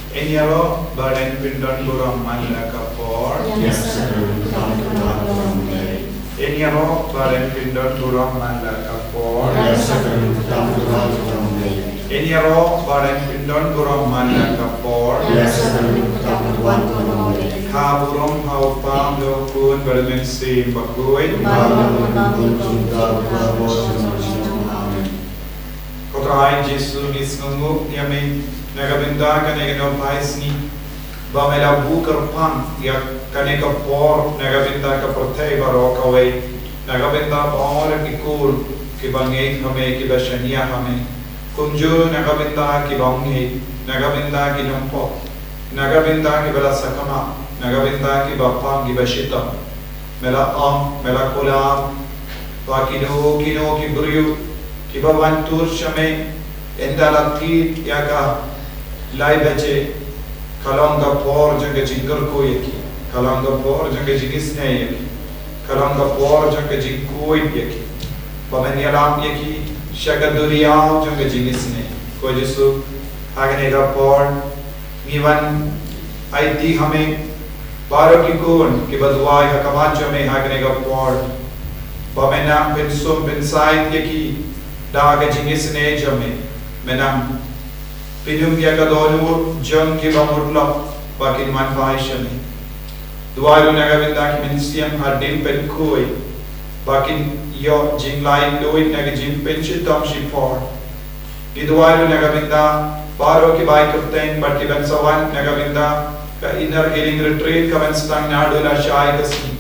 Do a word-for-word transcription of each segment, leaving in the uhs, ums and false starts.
Yn ïaroh ba ren pyndon burom man la ka por. Ïa sa ka ruh ka tam ka wan ka wan. Yn ïaroh ba ren pyndon burom man la ka por. Ïa sa ka ruh ka tam ka wan ka wan. Yn ïaroh ba ren pyndon burom man la ka por. Ïa sa ka ruh ka tam ka wan ka wan. Kha burom ha u Kpa, u Khun bad u Mynsiem Bakhuid. Ba la ka wan ka wan ka wan. Amen. Ko Trai Jisu, ngi sngewnguh ïa me na ka bynta kane ka nongpai sngi, ba me la buh kyrpang ïa kane ka por na ka bynta ka pyrthei baroh kawei, na ka bynta baroh ki khun kiba ngeit ha me, kiba shaniah ha me. Kumjuh na ka bynta kiba ym ngeit, na ka bynta ki nongpop, na ka bynta kiba la sakma, na ka bynta kiba pang, kiba shitom. Me la ong, me la kular ba kino kino ki briew kiba wan tur sha me ynda la thied ïa ka lai baje, ka long ka por jong ka jingkyrkhu ïa ki, ka long ka por jong ka jingisynei ïa ki, ka long ka por jong ka jingkhuid ïa ki, ba men ïalam ïa ki sha ka duriaw jong ka jingisynei. Ko Jisu, ha kane ka por ngi wan aiti ha me baroh ki khun kiba duwai ha khmat jong me ha kane ka por, ba me nang pynsum pynsaid ïa ki da ka jingisynei jong me. Me nang pynïoh ïa ka dohnud jong kiba mut lok ba kin wan phai sha me. Duwai ruh na ka bynta ki mynsiem hadien pynkhuid, ba kin ïoh jinglait luid na ka jingpynshitom shipor. Ngi duwai ruh na ka bynta baroh ki bai kyrteng bad ki ban sa wan na ka bynta ka Inner Healing Retreat ka ban sdang naduh lashai ka sngi,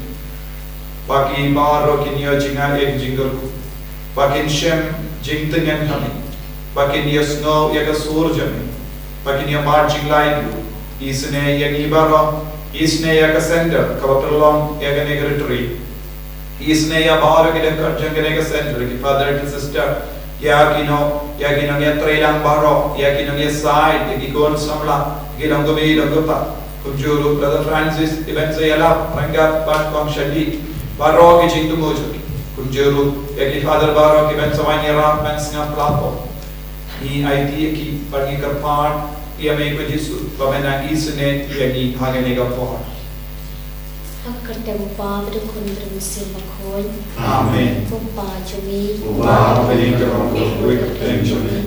ba ki baroh kin ïoh jingaiei jingkyrkhu, ba kin shem jingtngen ha me, ba kin ïohsngew ïa ka sur jong me, ba kin ïoh mad jinglait luid. Isynei ïa ngi baroh, isynei ïa ka center kaba pynlong ïa kane ka retreat. Isynei ïa baroh ki dkhot jong kane ka center, ki father, ki sister, ïa ki nong, ïa ki nongïatreilang baroh, ïa ki nongïasaid, ïa ki khun samla, ki long kmie long kpa. Kumjuh ruh Brother Francis, iban sa ïalap ryngkat bad Kong Shadi, baroh ki jingthmu jong ki. Kumjuh ruh ïa ki father baroh kiban sa wan ïarap ban sngap la pop. Ngi aiti ïa ki bad ngi kyrpad ïa me ko Jisu ba men nang isynei ïa ngi ha kane ka por. Ha ka kyrteng u Kpa bad u Khun bad u Mynsiem Bakhuid. Amen. Ko Kpa jong ngi. Uba ha bneng, ka long ka kyrteng jong me.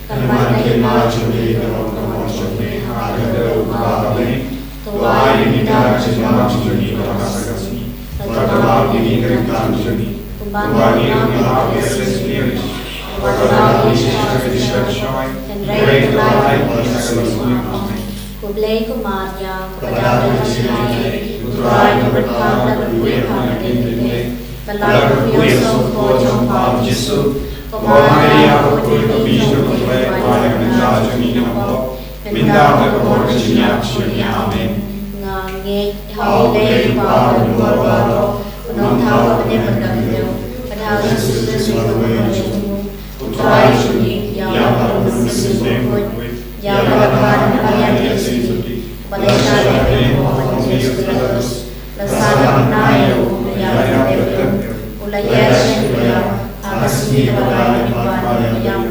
Kan wan ka hima jong me, kan long ka mon jong me ha ka kyrteng u Kpa ha bneng. To ai ïa ngi mynta ka jingïarap jong ngi kaba ha ka sngi. Bad to ai ïa ngi ka jingïarap jong ngi. Kumba ngi ïarap ïa ki kyrteng jong ngi. Bad to ai ïa ngi sha ka jingïarap jong ngi. Hynrei to ai ïa ngi sha ka jingïarap jong ngi. Ko Blei ko Maria, kaba dap da ka jingïaid, U Trai u don bad phi ha ka lynti jong ki kmie. Bad la ka kmie u sawkpoh jong phi Jisu. Ko Maria, ko kmie jong U Blei, phi ïa ka bynta jong ngi ki nongpop, mynta bad ka por ka jingïap jong ngi. Amen. Nga ngeit ha U Blei Kpa Bakhuid baroh, U Nongthaw ha bneng bad ha khyndew, bad ha U Jisu Khrist U Trai jong ngi, ïa kaba u Mynsiem Bakhuid, ïa kaba u Trai u Blei, kaba la shah ïa u ha u Pontius Pilatus, la sah bad la kynnoh ïa u, la ïap bad la ïap, u la ïaid sha ka khyndiat, ha ka sngi kaba lai bad la ïap,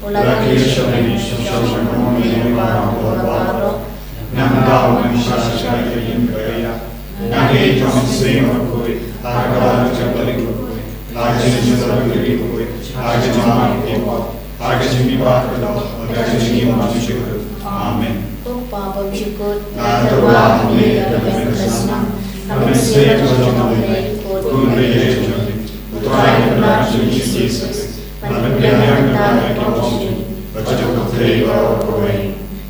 u la kiew sha bneng, sha ka mon u Blei Kpa Bakhuid baroh. Nangta u la wan sha ka ïing kaba ïap. Nga ngeit ha u Mynsiem Bakhuid, ha ka balang jong ki kynthei bakhuid, ha ka jingïasyllok jong ki kynthei bakhuid, ha ka jingmih ki kynthei bakhuid, ha ka jingmihpat ka doh, ha ka jingim ba shisha. Amen. Ko Kpa bymjukut, nga tyrwa ha me ïa ka bynta ka snam, ha ka mynsiem ka jong U Blei, U Khun baieit jong me, U Trai Kynrad jong ngi Jisu Khrist, ban pynbiang ïa ka bynta ka jong ngi bad jong ka pyrthei baroh kawei.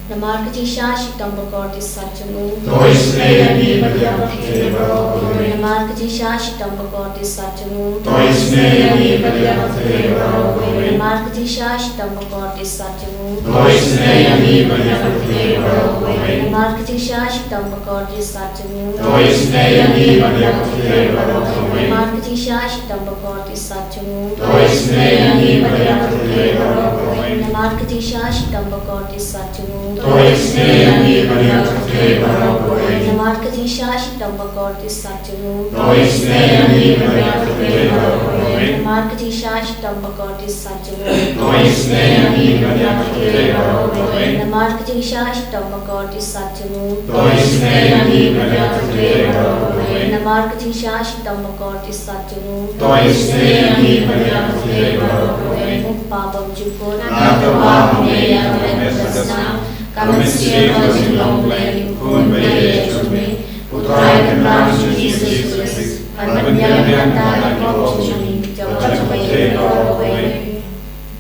Namar ka jingshah shitom bakordit sat jong u. To isynei ïa ngi bad ïa ka pyrthei baroh kawei. Namar ka jingshah shitom bakordit sat jong u. To isynei ïa ngi bad ïa ka pyrthei baroh kawei. Namar ka jingshah shitom bakordit sat jong u. To isynei ïa ngi bad ïa ka pyrthei baroh kawei. Namar ka jingshah shitom bakordit sat jong u. To isynei ïa ngi bad ïa ka pyrthei baroh kawei. Namar ka Jingshisha shitom bakordit sat jong u. To isynei ïa ngi ban ïa ka pyrthei baroh kawei. Namar ka jingshisha shitom bakordit sat jong u. To isynei ïa ngi ban ïa ka pyrthei baroh kawei. Namar ka jingshisha shitom bakordit sat jong u. To isynei ïa ngi ban ïa ka pyrthei baroh kawei. Namar ka jingshisha shitom bakordit sat jong u. To isynei ïa ngi ban ïa ka pyrthei baroh kawei. Namar ka jingshisha shitom bakordit sat jong u. To isynei ïa ngi ban ïa ka pyrthei baroh kawei. Namar ka jingshisha shitom bakordit sat jong u. To isynei ïa ngi ban ïa ka pyrthei baroh kawei. Ko Pa bymjukut. Nga tyrwa ha me ïa ka met kaba snam. Ka mynsiem ka jinglong Blei, u Khun ba ïeit jong me, u Trai Kynrad jong ngi Jisu Khrist, ban pynbiang ïa ka pop jong ngi, jong ka pyrthei baroh kawei.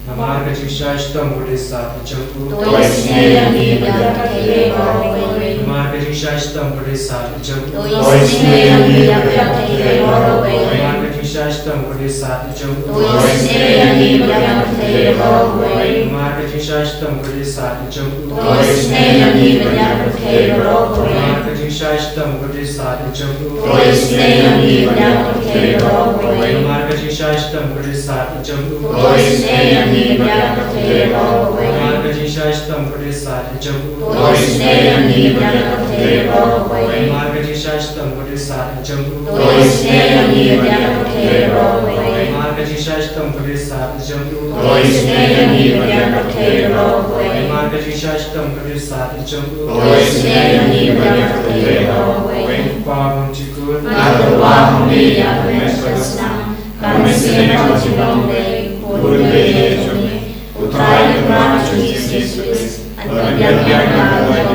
Namar ka jingshisha shitom bakordit sat jong u. To isynei ïa ngi ban ïa ka pyrthei baroh kawei. Namar ka jingshisha shitom bakordit sat jong u. To isynei ïa ngi ban ïa ka pyrthei baroh kawei. Namar ka jingshisha shitom bakordit sat jong u. To isynei ïa ngi ban ïa ka pyrthei baroh kawei. Namar ka jingshisha shitom bakordit sat jong u. To isynei ïa ngi ban ïa ka pyrthei baroh kawei. Namar ka jingshisha shitom bakordit sat jong u. To isynei ïa ngi ban ïa ka pyrthei baroh kawei. Namar ka jingshisha shitom bakordit sat jong u. To isynei ïa ngi ban ïa ka pyrthei baroh kawei. Namar ka jingshisha shitom bakordit sat jong u. To isynei ïa ngi ban ïa ka pyrthei baroh kawei. Namar ka jingshisha shitom bakordit sat jong u. To isynei ïa ngi ban ïa ka pyrthei baroh kawei. Namar ka jingshisha shitom bakordit sat jong u. To isynei ïa ngi ban ïa ka pyrthei baroh kawei. Namar ka jingshisha shitom bakordit sat jong u. To isynei ïa ngi ban ïa ka pyrthei baroh kawei. Ko Pa bymjukut. Nga tyrwa ha me ïa ka met kaba snam. Ka mynsiem ka jinglong Blei, u Khun ba ïeit jong me, u Trai Kynrad jong ngi Jisu Khrist, ban pynbiang ïa ka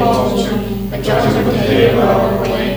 pop jong ngi, jong ka pyrthei baroh kawei.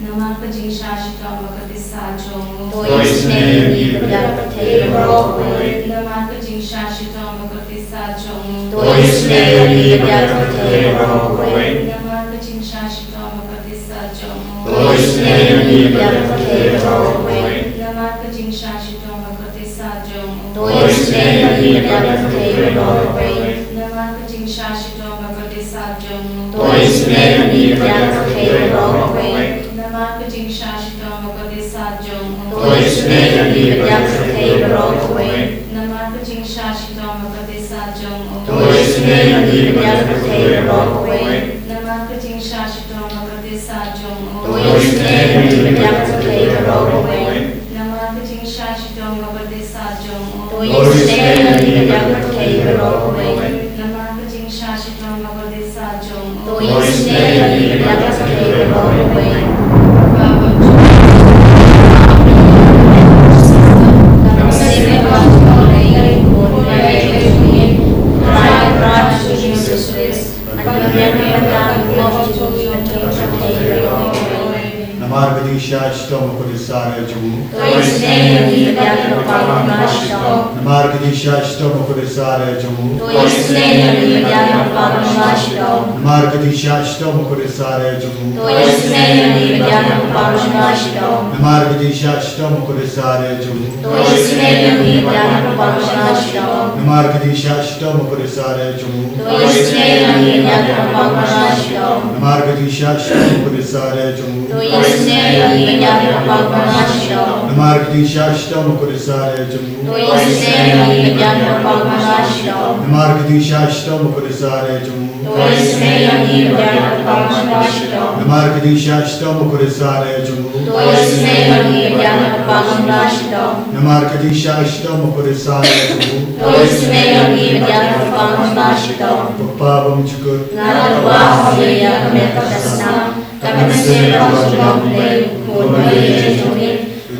Namar ka jingshisha shitom bakordit sat jong u. To isynei ïa ngi ban ïa ka pyrthei baroh kawei. Namar ka jingshisha shitom bakordit sat jong u. To isynei ïa ngi ban ïa ka pyrthei baroh kawei. Namar ka jingshisha shitom bakordit sat jong u. To isynei ïa ngi ban ïa ka pyrthei baroh kawei. Namar ka jingshisha shitom bakordit sat jong u. To isynei ïa ngi ban ïa ka pyrthei baroh kawei. Namar ka jingshisha shitom bakordit sat jong u. To isynei ïa ngi ban ïa ka pyrthei baroh kawei. Namar ka jingshisha shitom bakordit sat jong u. To isynei ïa ngi ban ïa ka pyrthei baroh kawei. Namar ka jingshisha shitom bakordit sat jong u. To isynei ïa ngi ban ïa ka pyrthei baroh kawei. Namar ka jingshisha shitom bakordit sat jong u. To isynei ïa ngi ban ïa ka pyrthei baroh kawei. Namar ka jingshisha shitom bakordit sat jong u. To isynei ïa ngi ban ïa ka pyrthei baroh kawei. Namar ka jingshisha shitom bakordit sat jong u. To isynei ïa ngi ban ïa ka pyrthei baroh kawei. Ko Pa bymjukut. Ka mynsiem ka jinglong Blei, u Khun ba ïeit jong me, u Trai Kynrad jong ngi Jisu Khrist, ban pynbiang ïa ka pop jong ngi, jong ka pyrthei baroh kawei. Namar ka jingshisha shitom bakordit sat jong u. To isynei ïa ngi ban ïa ka pyrthei baroh kawei. Namar ka jingshisha shitom bakordit sat jong u. To isynei ïa ngi ban ïa ka pyrthei baroh kawei. Namar ka jingshisha shitom bakordit sat jong u. To isynei ïa ngi ban ïa ka pyrthei baroh kawei. Namar ka jingshisha shitom bakordit sat jong u. To isynei ïa ngi ban ïa ka pyrthei baroh kawei. Namar ka jingshisha shitom bakordit sat jong u. To isynei ïa ngi ban ïa ka pyrthei baroh kawei. Namar ka jingshisha shitom bakordit sat jong u. To isynei ïa ngi ban ïa ka pyrthei baroh kawei. Namar ka jingshisha shitom bakordit sat jong u. To isynei ïa ngi ban ïa ka pyrthei baroh kawei. Namar ka jingshisha shitom bakordit sat jong u. To isynei ïa ngi ban ïa ka pyrthei baroh kawei. Namar ka jingshisha shitom bakordit sat jong u. To isynei ïa ngi ban ïa ka pyrthei baroh kawei. Namar ka jingshisha shitom bakordit sat jong u. To isynei ïa ngi ban ïa ka pyrthei baroh kawei. Ko Pa bymjukut. Nga tyrwa ha me ïa ka met kaba snam. Ka mynsiem ka jinglong Blei, u Khun ba ïeit jong me,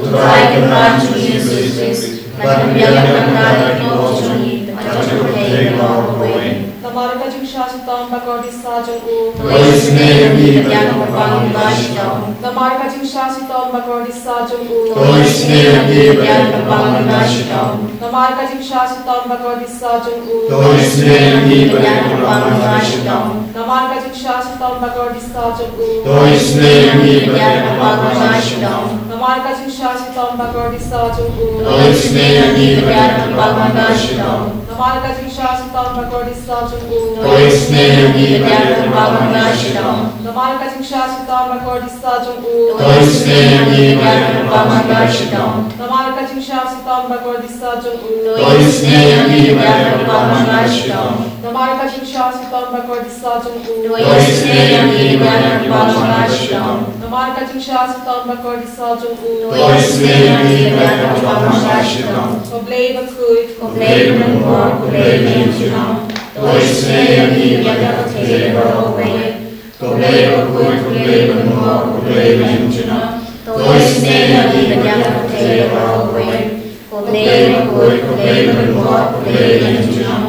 u Trai Kynrad jong ngi Jisu Khrist, ban pynbiang ïa ka pop jong ngi, jong ka pyrthei baroh kawei. Namar ka jingshisha shitom bakordit sat jong u. To isynei ïa ngi ban ïa ka pyrthei baroh kawei. Namar ka jingshisha shitom bakordit sat jong u. To isynei ïa ngi ban ïa ka pyrthei baroh kawei. Namar ka jingshisha shitom bakordit sat jong u. To isynei ïa ngi ban ïa ka pyrthei baroh kawei. Namar ka jingshisha shitom bakordit sat jong u. To isynei ïa ngi ban ïa ka pyrthei baroh kawei. Namar ka jingshah shitom bakordit saw jong u. To isynei ïa ngi bad ïa ka bymman ka shitom. Namar ka jingshah shitom bakordit saw jong u. To isynei ïa ngi bad ïa ka bymman ka shitom. Namar ka jingshah shitom bakordit saw jong u. To isynei ïa ngi bad ïa ka bymman ka shitom. Namar ka jingshah shitom bakordit saw jong u. To isynei ïa ngi bad ïa ka bymman ka shitom. Namar ka jingshah shitom bakordit saw jong u. To isynei ïa ngi bad ïa ka bymman ka shitom. Namar ka jingshah shitom bakordit saw jong u. To isynei ïa ngi bad ïa ka bymman ka shitom. Ko Blei bakhuid. Ko Blei ba mynkhuid. Ko Blei ba ïeit junom. To isynei ïa ngi bad ïa ka pyrthei baroh kawei. Ko Blei bakhuid, ko Blei ba mynkhuid, ko Blei ba ïeit junom. To isynei ïa ngi bad ïa ka pyrthei baroh kawei. Ko Blei bakhuid, ko Blei ba mynkhuid, ko Blei ba ïeit junom.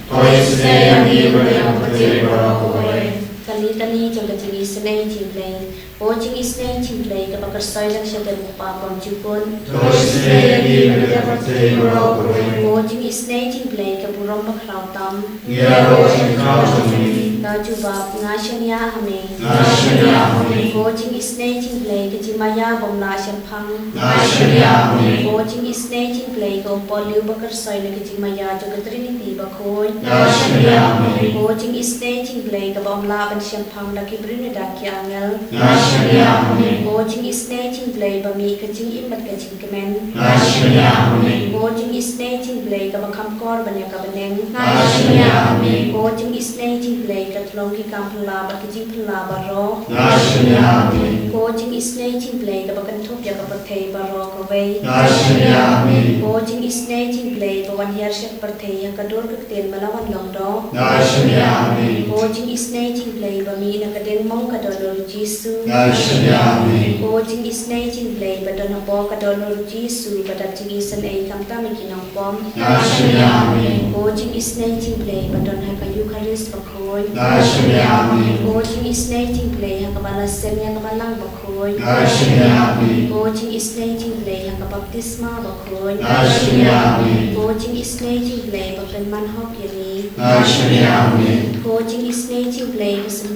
To isynei ïa ngi bad ïa ka pyrthei baroh kawei. Ka litani jong ka jingisynei jong U Blei. Ko jingisynei jong U Blei kaba kyrshoi lang sha ka bynta bymjukut. To isynei ïa ngi bad ïa ka pyrthei baroh kawei. Ko jingisynei jong U Blei ka burom bakhraw tam. Ïaroh sha ka jong ngi. Ka jubab, nga shaniah ha me. Nga shaniah ha me. Ko jingisynei jong U Blei ka jingmaïa bym lah shemphang. Nga shaniah ha me. Ko jingisynei jong U Blei ka umpohliew ba kyrshoi na ka jingmaïa jong ka Trinity bakhuid. Nga shaniah ha me. Ko jingisynei jong U Blei kaba ym lah ban shemphang da ki briew ne da ki angel. Nga shaniah ha me. Ko jingisynei jong U Blei ba mih ka jingim bad ka jingkmen. Nga shaniah ha me. Ko jingisynei jong U Blei kaba kham kor ban ïa ka bneng. Nga shaniah ha me. Ko jingisynei jong U Blei ka thlong ki kam phylla bad ki jingphylla baroh. Nga shaniah ha me. Ko jingisynei jong U Blei kaba kynthup ïa ka pyrthei baroh kawei. Nga shaniah ha me. Ko jingisynei jong U Blei ba wan hiar sha ka pyrthei ha ka dur ka ktien ba la wan long doh. Nga shaniah ha me. Ko jingisynei jong U Blei ba mih na ka diengmong ka dohnud U Jisu. Nga shaniah ha me. Ko jingisynei jong U Blei ba don hapoh ka dohnud U Jisu ba dap jingisynei khamtam ïa ki nongpop. Nga shaniah ha me. Ko jingisynei jong U Blei ba don ha ka Eukharist bakhuid. Nga shaniah ha me. Ko jingisynei jong U Blei ha kaba la seng ïa ka Balang bakhuid. Nga shaniah ha me. Ko jingisynei jong U Blei ha ka baptisma bakhuid. Nga shaniah ha me. Ko jingisynei jong U Blei ba pynman hok ïa ngi. Nga shaniah ha me. Ko jingisynei jong U Blei ba syn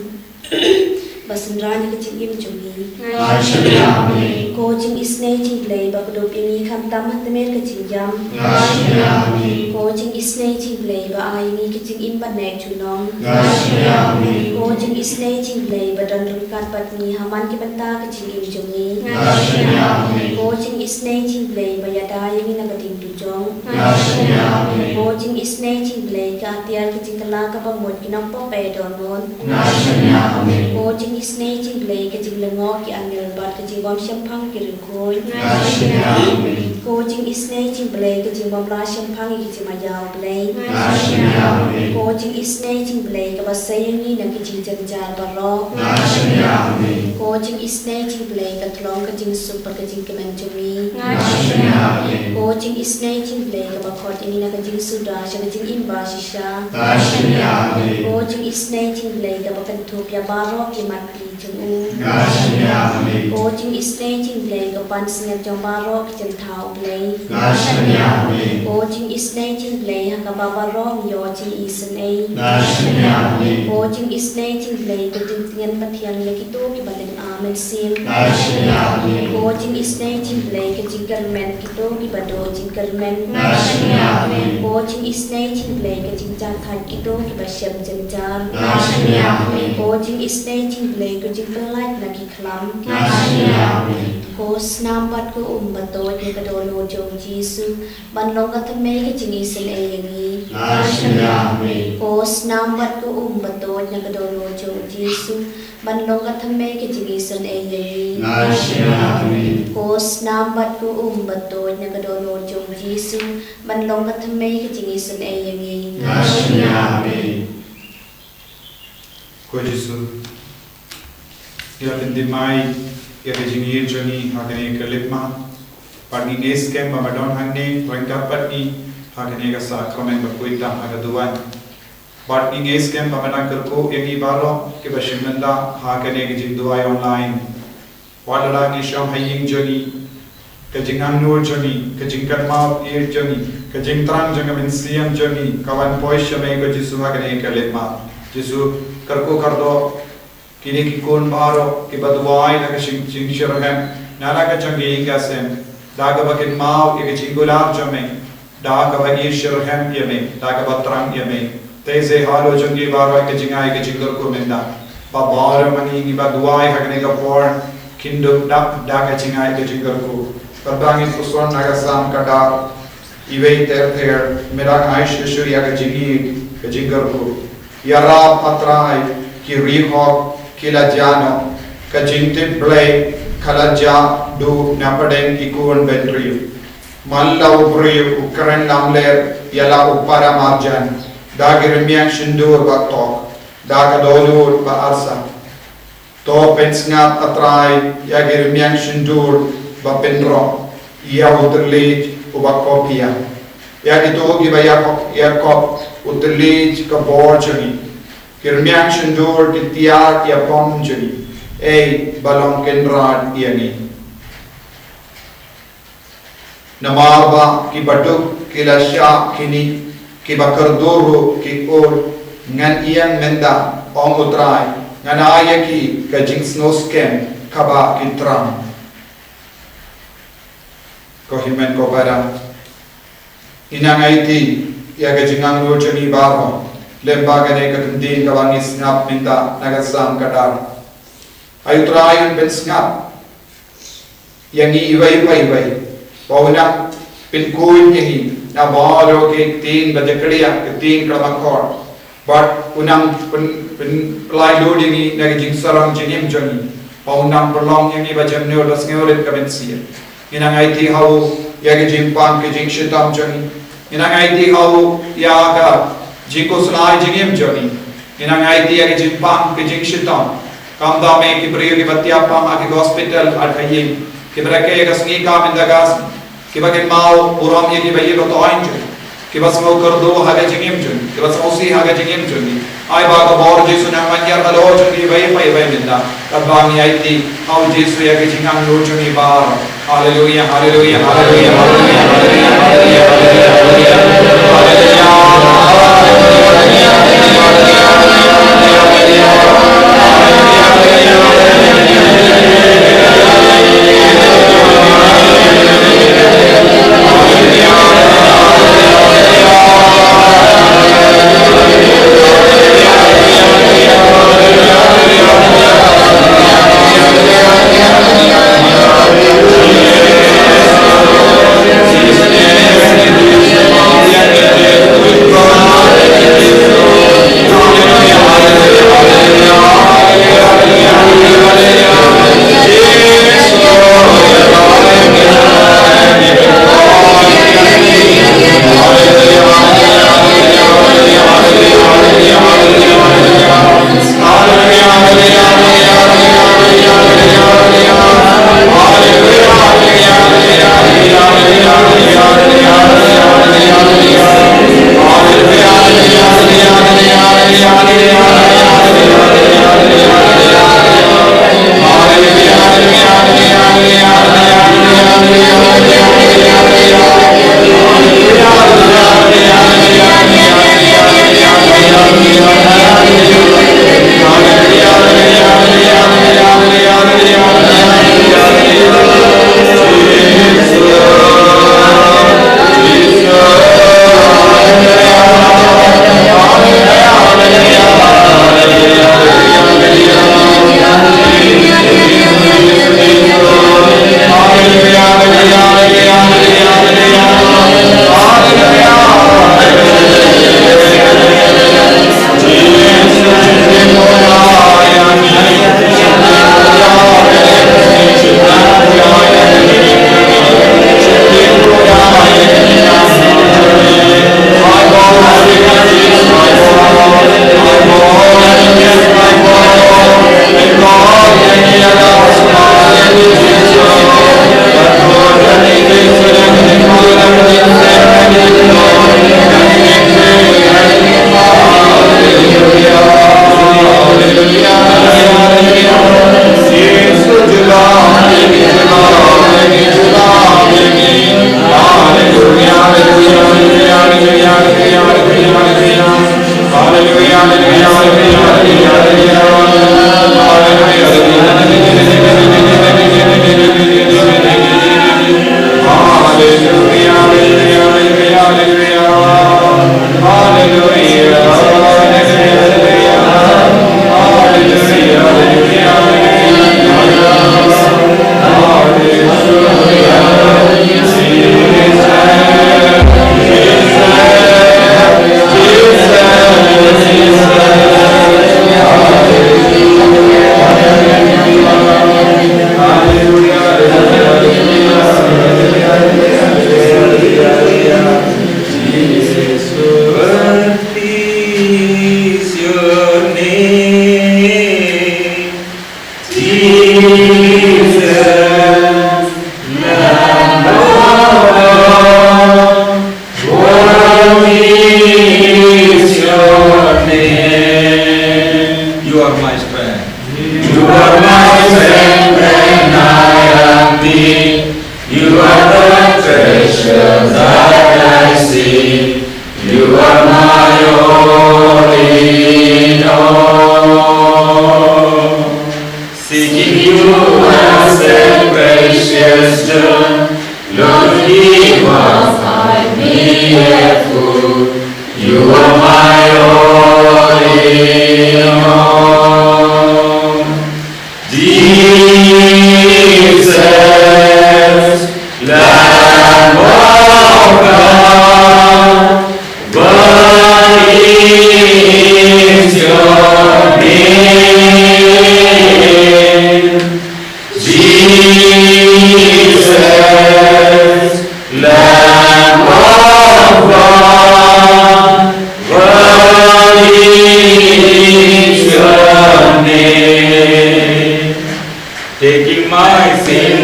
ba synran ïa ka jingim jong ngi. Nga shaniah ha me. Ko jingisynei jong U Blei ba kdup ïa ngi khamtam ha tmier ka jingïam. Nga shaniah ha me. Ko jingisynei jong U Blei ba ai ïa ngi ka jingim ba neh junom. Nga shaniah ha me. Ko jingisynei jong U Blei ba don ryngkat bad ngi ha man ki bynta ka jingim jong ngi. Nga shaniah ha me. Ko jingisynei jong U Blei ba ïada ïa ngi na ka diengdu jong. Nga shaniah ha me. Ko jingisynei jong U Blei ka atiar ka jingkylla kaba mut ki nongpop ba ïadonbor. Nga shaniah ha me. Ko jingisynei jong U Blei ka jinglyngngoh ki angel bad ka jingbymshemphang ki riewkhuid. Nga shaniah ha me. Ko jingisynei jong U Blei ka jingbymlah shemphang ïa ki jingmaïa U Blei. Nga shaniah ha me. Ko jingisynei jong U Blei kaba sei ïa ngi na ki jingjynjar baroh. Nga shaniah ha me. Ko jingisynei jong U Blei ka thlong ka jingsuk bad ka jingkmen jong ngi. Nga shaniah ha me. Ko jingisynei jong U Blei kaba khot ïa ngi na ka jingsuda sha ka jingim ba shisha. Nga shaniah ha me. Ko jingisynei jong U Blei kaba kynthup ïa baroh ki mat pli jong u. Nga shaniah ha me. Ko jingisynei jong U Blei ka pansngiat jong baroh ki jingthaw U Blei. Nga shaniah ha me. Ko jingisynei jong U Blei ha kaba baroh ngi ïoh jingisynei. Nga shaniah ha me. Ko jingisynei jong U Blei ka jingtngen pathiang ïa kito kiba lynga mynsiem. Nga shaniah ha me. Ko jingisynei jong U Blei ka jingkyrmen kito kiba duh jingkyrmen. Nga shaniah ha me. Ko jingisynei jong U Blei ka jingjahthait kito kiba shem jynjar. Nga shaniah ha me. Ko jingisynei jong U Blei ka jingpyllait na ki khlam. Nga shaniah ha me. Ko snam bad ko um bad to ïa ka dohnud jong U Jisu ban long ka thymmei ka jingisynei ïa ngi. Nga shaniah ha me. Ko snam bad ko um bad to ïa ka dohnud jong U Jisu ban long ka thymmei ka jingisynei ïa ngi. Nga shaniah ha me. Ko snam bad ko um bad to ïa ka dohnud jong U Jisu ban long ka thymmei ka jingisynei ïa ngi. Nga shaniah ha me. Ko Jisu, ïa pynthymmai ïa ka jingïeit jong ngi ha kane ka lipmat. Bad ngi ngeit skhem ba me don hangne ryngkat bad ngi ha kane ka sakramen bakhuid tam ha ka duwan. Bad ngi ngeit skhem ba me dang kyrkhu ïa ngi baroh kiba shim bynta ha kane ka jingduwai online. Wat la ngi shong ha ïing jong ngi, ka jingangnud jong ngi, ka jingkynmaw ïeit jong ngi, ka jingthrang jong ka mynsiem jong ngi ka wan poi sha me ko Jisu ha kane ka lipmat. Jisu, kyrkhu kyrdoh Kine ki khun baroh kiba duwai da ka jing, jingshitrhem na la ka jong ka ïing ka sem, da kaba kynmaw ïa ka jingkular jong me, da kaba ïashitrhem ïa me, da kaba thrang ïa me. Te sa halor jong ki baroh ka jingai ka jingkyrkhu mynta, ba baroh ma ngi kiba duwai ha kane ka por kin dup da, da ka jingai ka jingkyrkhu. Kaba ngi puson na ka Salm kata, iwei ter ter, me la ai shisha ïa ka jingïeit, ka jingkyrkhu. Ïarap, A Trai, ki riewhok ki la jah noh, ka jingtip Blei ka la jah duh na pdeng ki khun bynriew. Man la u briew u kren lamler ïa la u para marjan, da ki rmiang shyntur ba tok, da ka dohnud ba arsap. To pynsngap, A Trai, ïa ki rmiang shyntur ba pynrok ïa u thylliej uba khopia. Ïa kito kiba ïa, ïakop u thylliej ka bor jong ngi. Ki rmiang shyntur ki tiar ïa pom jong ngi, ei ba long kynrad ïa ngi. Namar ba kiba duk ki la shah kynnoh, kiba kordor ruh ki ur, ngan ïeng mynta, ong U Trai, ngan ai ïa ki ka jingsngewskhem kaba ki thrang. Ko hynmen ko para, ngi nang aiti ïa ka jingangnud jong ngi baroh lem bad kane ka ktien kaba ngi sngap mynta na ka Salm kata. Ai U Trai, un pynsngap ïa ngi iwei pa iwei, ba un nang pynkhuid ïa ngi na baroh ki ktien ba jakhlia, ki ktien khlem akor. Bad un nang pyn, pyn, pynlait lut ïa ngi na ka jingsarong jingim jong ngi, ba un nang pynlong ïa ngi ba jemnud, ba sngewrit ka mynsiem. Ngi nang aiti ha u ïa ka jingpang ka jingshitom jong ngi. Ngi nang aiti ha u ïa ka jingkhuslai jingim jong ngi. Ngi nang aiti ïa ka jingpang ka jingshitom. Kumta me, ki briew kiba thiah pang ha ki hospital, ha ka ïing, kiba rakhe ka sngi ka mynta ka sngi, kiba kynmaw burom ïa kiba ïeit ba toiñ jong ngi, kiba sngew kyrduh ha ka jingim jong ngi, kiba sngewsih ha ka jingim jong ngi. Ai ba ka bor Jisu nang mane halor jong ngi iwei pa iwei mynta. Kaba ngi aiti ha u Jisu ïa ka jingangnud jong ngi baroh. Haleluya, haleluya, haleluya, haleluya.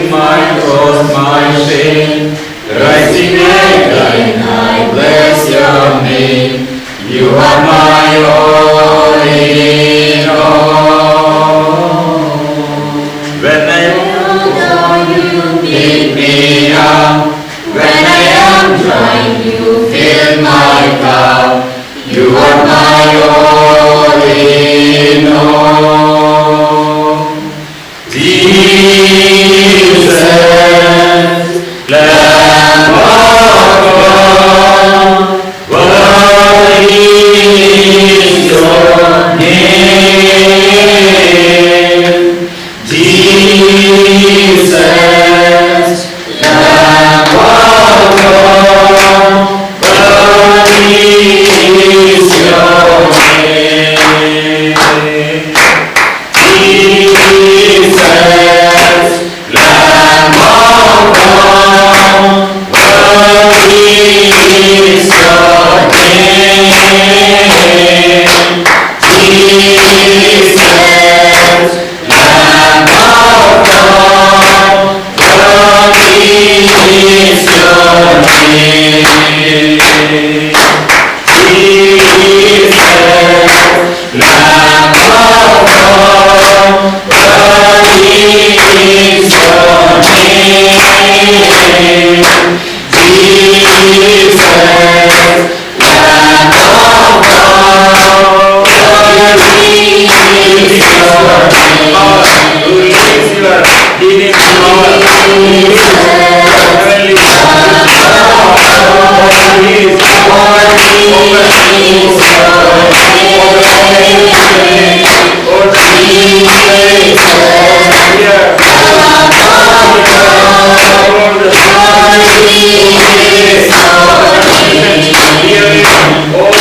My cross, my shame, rising again, I bless your name. You are my all in all. When I fall down, you pick me up. When I am dry, you fill my cup. You are my all in all. Jesus, Lamb of God, worthy is your name. Jesus, Lamb of God, worthy is your name. Jesus, Lamb of God, worthy is your name. Jesus, Lamb of God, worthy is your name. Jesus, Lamb of God, worthy is your name. Jesus, Lamb of God, worthy is your name. Who lives your healing power. Heavenly Father, please, open, open, open, open, Lord Jesus, here. All the healing, oh,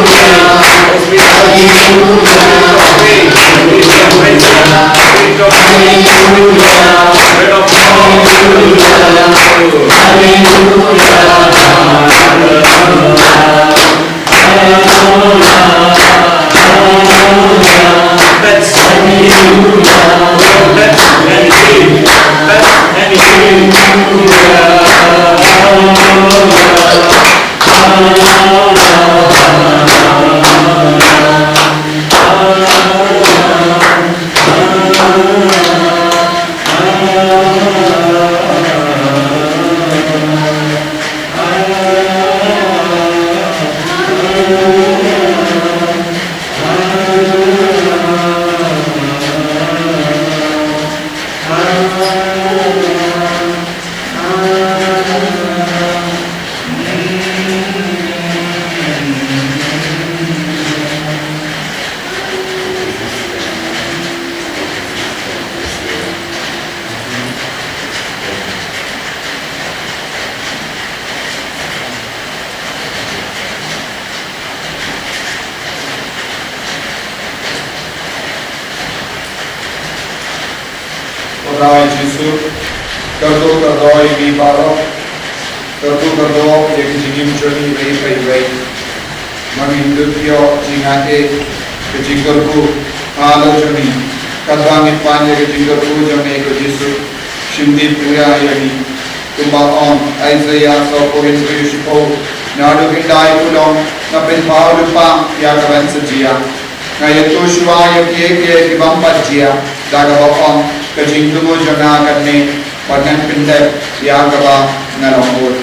Hallelujah. Trai Jisu, kyrkhu kyrdoh ïa ngi baroh, kyrkhu kyrdoh ïa ka jingim jong ngi iwei pa iwei. Ma ngin dup ïoh jingaiei ka jingkyrkhu halor jong ngi, katba ngin pan ïa ka jingkyrkhu jong me ko Jisu, shim dih pura ïa ngi. Kumba ong Isaiah sawphew hynriew shiphew, naduh hyndai kulong nga pynpaw lypa ïa ka ban sa jia. Nga ïathuh shuwa ïa kiei kiei ki bym pat jia, da kaba ong ka jingthmu jong nga kan mih, bad ngan pyndep ïa kaba nga la mut.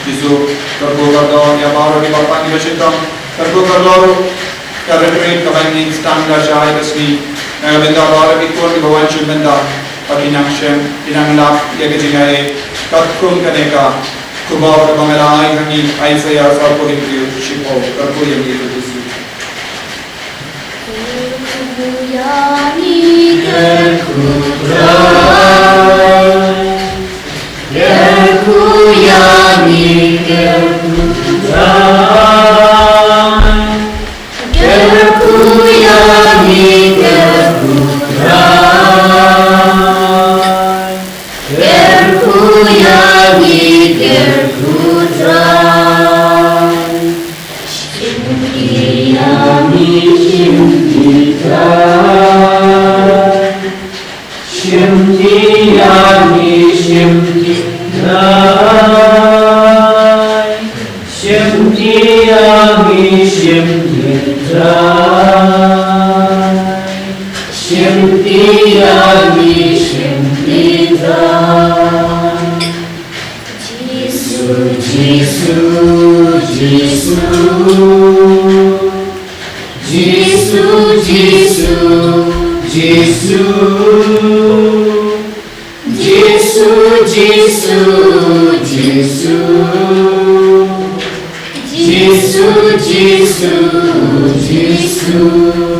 Jisu, kyrkhu kyrdoh ïa baroh kiba pan kiba shitom, kyrkhu kyrdoh ruh ka rit rit kaba ngin sdang da shai ka sngi. Nga bynta baroh ki khun kiba wan sha bynta, ba kin nang shem, kin nang lap ïa ka jingaiei katkum kane ka khubor kaba nga la ai ha ngi, Isaiah sawphew hynriew shiphew. Kyrkhu ïa ngi ko Jisu. Kyrkhu ïa ngi, kyrkhu Trai. Kyrkhu ïa ngi, kyrkhu Trai. Kyrkhu ïa ngi, kyrkhu Trai. Kyrkhu ïa ngi, kyrkhu Trai. Shim dih ïa ngi, shim dih Trai. Shim dih ïa ngi, shim dih Trai. Shim dih ïa ngi, shim dih Trai. Shim dih ïa ngi, shim dih Trai. Jisu, Jisu, Jisu. Jisu, Jisu, Jisu. Jisu, Jisu, Jisu. Jisu, Jisu, Jisu.